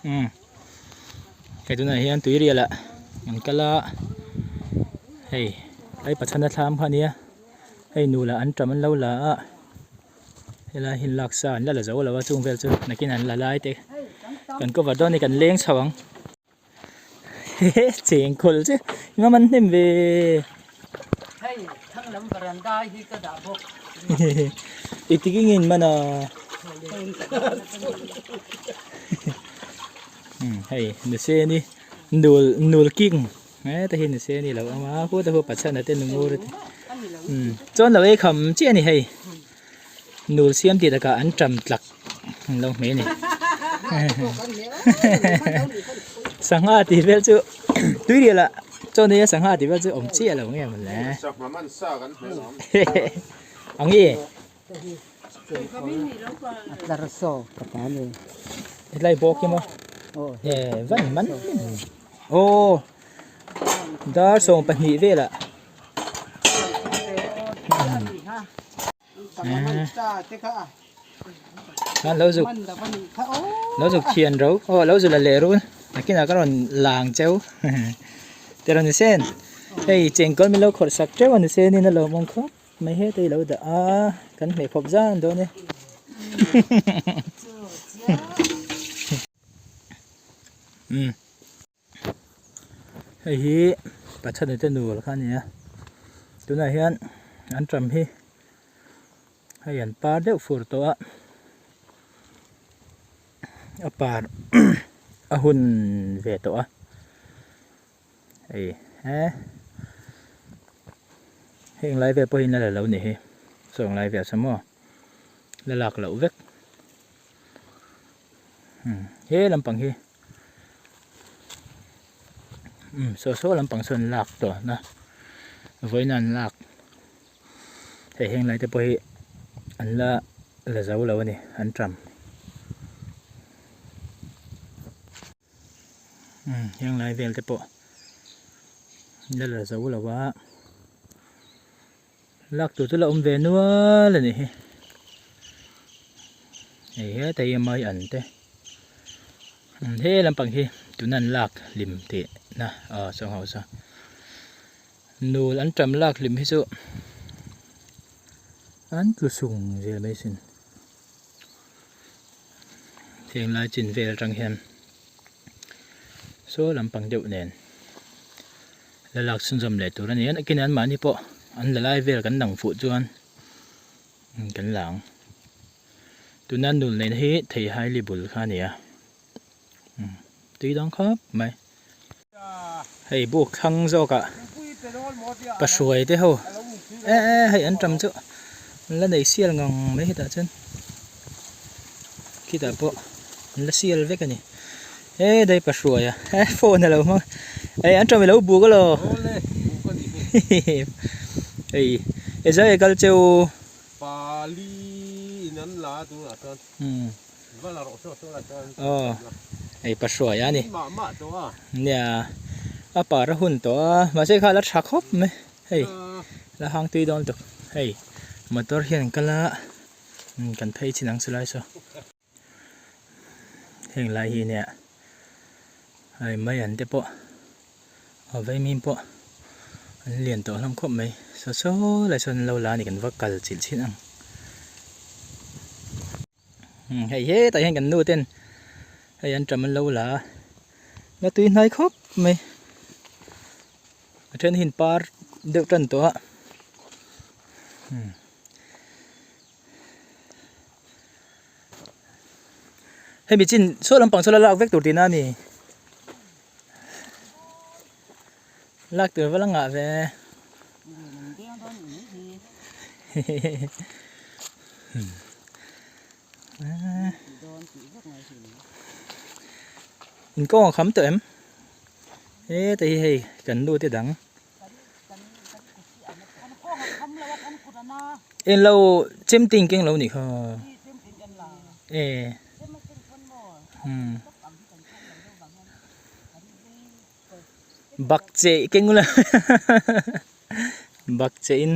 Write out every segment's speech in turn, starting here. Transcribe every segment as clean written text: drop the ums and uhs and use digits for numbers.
Umm hei tunah hian tuirial ah an kal a hei ai pachhana thlam kha a nia hei nu lah an tam an lo la a helai hi lak sa an la la zo lo a chung vel chu nakin an la lai te kan cover dawn a ni kan leng chho ang hehe chengkawl che engam an hnem ve. Hei thanglam varanda hi ka dah bawk. I tik ingin man a. Hei nuse ni nul nul king heta hi nuse ni lo awm a khu te khu pachhan te nungur te chuan lo ei kham chiah a ni hei nul siam tih takah an ṭam tlak an lo hmeh a ni sangha tih vel chu tui rial ah chuan hei a sangha tih vel chu awm chiah lo nge maw le ang nge. Helai bawk hi maw he van man aw dar 12 velah an lo zuk lo zuk thian ro aw lo zuk la leh run nakinah ka rawn lang cheu tiraw ni sen hei chengkawl min lo khawrh sak teuh a ni sen in a lawmawm khawp. Mai heta i lo dah a, kan hmeh khawp zan dawn e. Umm hei hi Pathian te nul kha a ni a, tunah hian an ṭam hi hei an par deuh fur tawh a, a par a hun ve tawh a. Hei he heng lai vel pawhin la la lo nih hi sawng lai vel saw maw la lak loh vek umm he lampang hi umm saw saw lampang sawn lak tawh na vawiin an lak hei heng lai te pawh hi an la la zo lo a ni an ṭam. Umm heng lai vel te pawh la la zo lo a lak tur chu la awm ve nual a nih hi hei heta hi mai an te he lampang hi tuna an lak hlim tih na aw saw ho saw nul an tam lak hlim hi chu an tlu sung zel mai sin. Heng lai chin vel atang hian saw lampang deuh nen la lak chhunzawm leh tur a ni a nakin an mahni pawh an la lai vel kan dang fuh chuan kan la ang tuna nul neihna hi theihai li bul kha a ni a tui dang khawp mai hei buk thlang zawk ah pahruai te ho e e hei an tam chu an la nei sial ngang mai hetah chuan khitah pawh an la sial vek a ni e dai pahruai a e phone a lo hmang hei an tam i lo buk alaw hei e zai e kal cheu pali in an la tunah chuan Aw hei pahruai a ni nia a par a hun tawh a mahse kha la tha khawp mai hei la hang tui dawn lutuk hei motor hian an kal a kan phei chin ang silai saw heng lai hi nia hei mai an te pawh a vaimim pawh an lian tawh hlawm khawp mai saw saw lai sawn an lo la a ni kan va kal chilh chhin ang. Hei hetah hian kan nu ten hei an ṭam an lo la a la tui hnai khawp mai a then hi an par deuh tan tawh a hemi chin saw lampang saw la lak vek tur tihna a ni lak tur va la ngah ve. In kawng a kham tawh em heta hi hei kan nu te dang englo chem ting keng lo nih kha e umm bak cheh keng ula bak cheh in.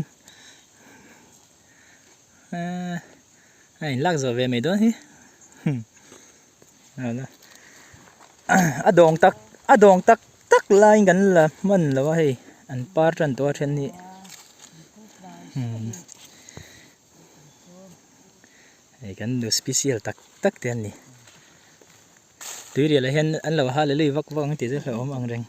A in lak zawh ve mai dawn hi. A dawng tak a dawng tak tak laiin kan la hman lo a hei an par tan tawh a then hi hei kan nu special tak tak te an ni tuirial ah hian an lo ha leh lui vak vak ang tih chu hlauhawm ang reng.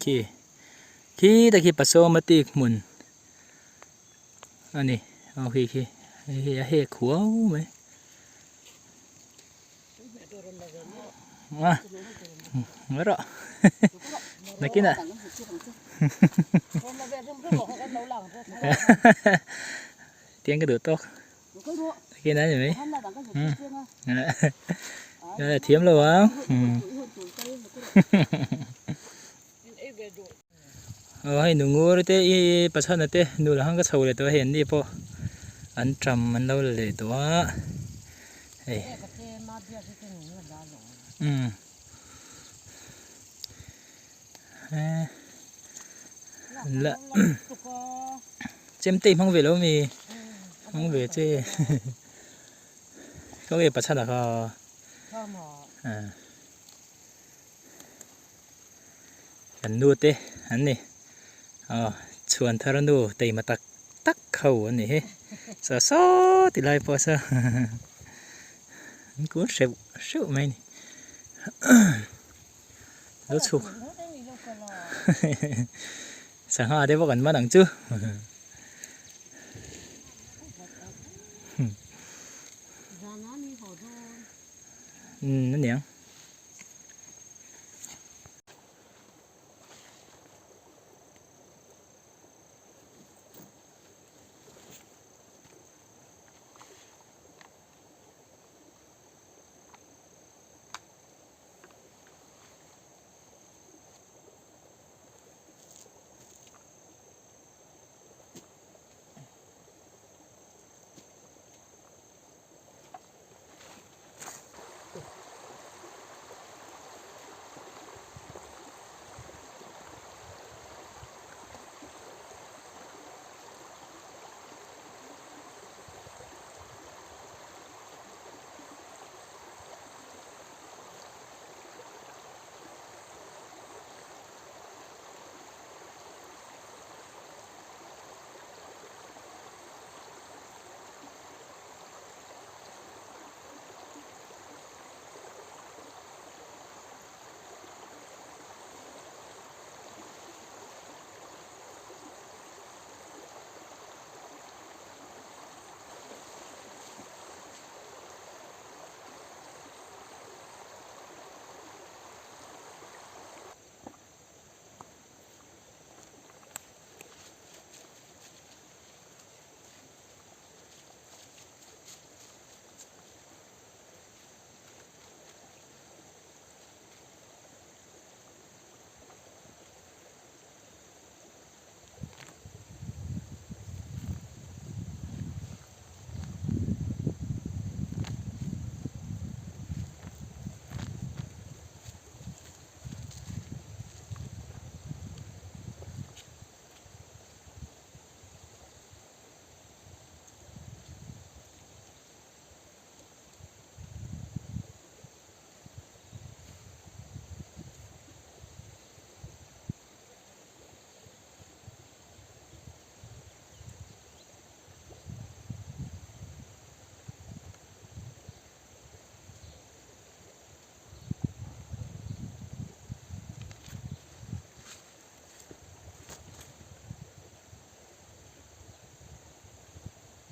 Khi khi te khi pasawma tik hmun a ni aw khi khi hei hi a hek huau mai a ngawi rawh nakinah tiang ka duh tawk. Nakin a ni mai. Hmm. Thiam lo ang. Hmm. Oh, hei nungur te i pachhana te nu la hang ka chho leh tawh a hei an ni pawh an ṭam an lo la leh tawh a hei umm la chemte i hmang ve lo mi hmang ve che ka nge pachhana kha kan nu te an ni aw chhuan thar nu teima tak tak ho an ni hi saw saw ti lai pawh saw an kun hreuh hreuh mai a ni. Lo chhuk. Sangha te pawh kan man ang chu. Um a niang.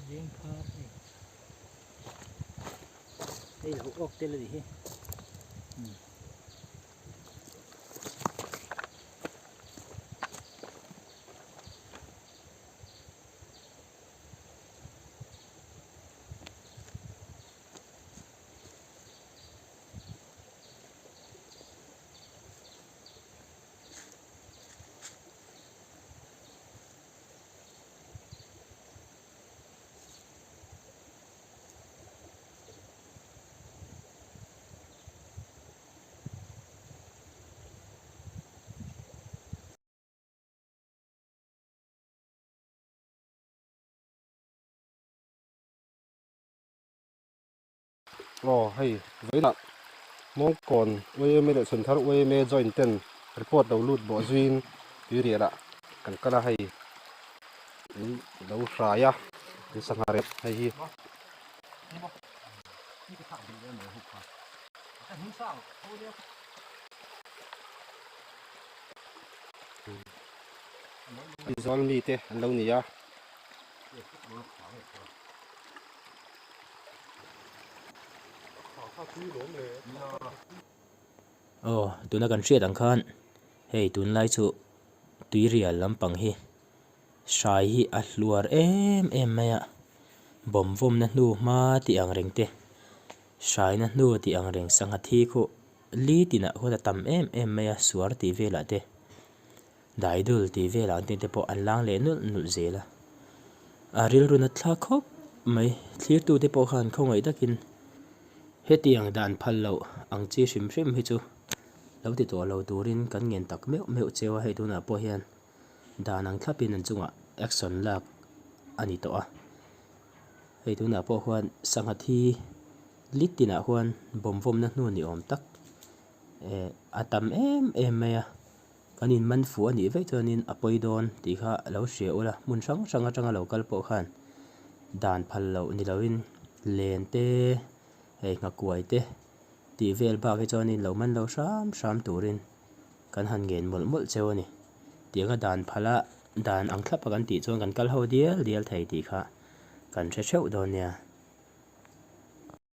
Veng phar hei hei lo awk tel a nih hi. Aw hei vawiinah Mawngkawn yma leh Chhunthar yma joint ten report lo lut bawh zuiin tuirialah kan kal a hei in lo hrai a in sangha rep hei hi. Aizawl mite an lo ni a. Aw tuna kan hriat ang khan hei tunlai chu tuirial lampang hi hrai hi a hluar em em mai a bawm vawmna hnu hma tih ang reng te hraina hnu tih ang reng sangha thi khuh li tinah khuan a tam em em mai a suar tih velah te. Daidul tih velah ang te pawh an lang leh nulh nulh zel a. A rilru nat thlak khawp mai. Thlirtute pawh khan khawngaih takin hetiang dan phal loh ang chi hrim hrim hi chu lo ti tawh lo turin kan ngen tak meuh meuh cheu a, hei tunah pawh hian dan ang thlapin an chungah action lak a ni tawh a. Hei tunah pawh huan sangha thi lit tinah huan bawm vawmna hnu ni awm tak eh a tam em em mai a. Kan in man fuh a nih vek chuanin a pawi dawn tih kha lo hria ula, hmun hrang hrang atanga lo kal pawh khan dan phal loh ni loin len te, hei nghakuai te tih vel bak hi chuanin lo man lo hram hram turin kan han ngen mawlh mawlh cheu a ni. Tianga dan phala dan ang thlap a kan tih chuan kan kal ho dial dial thei tih kha kan hre theuh dawn nia.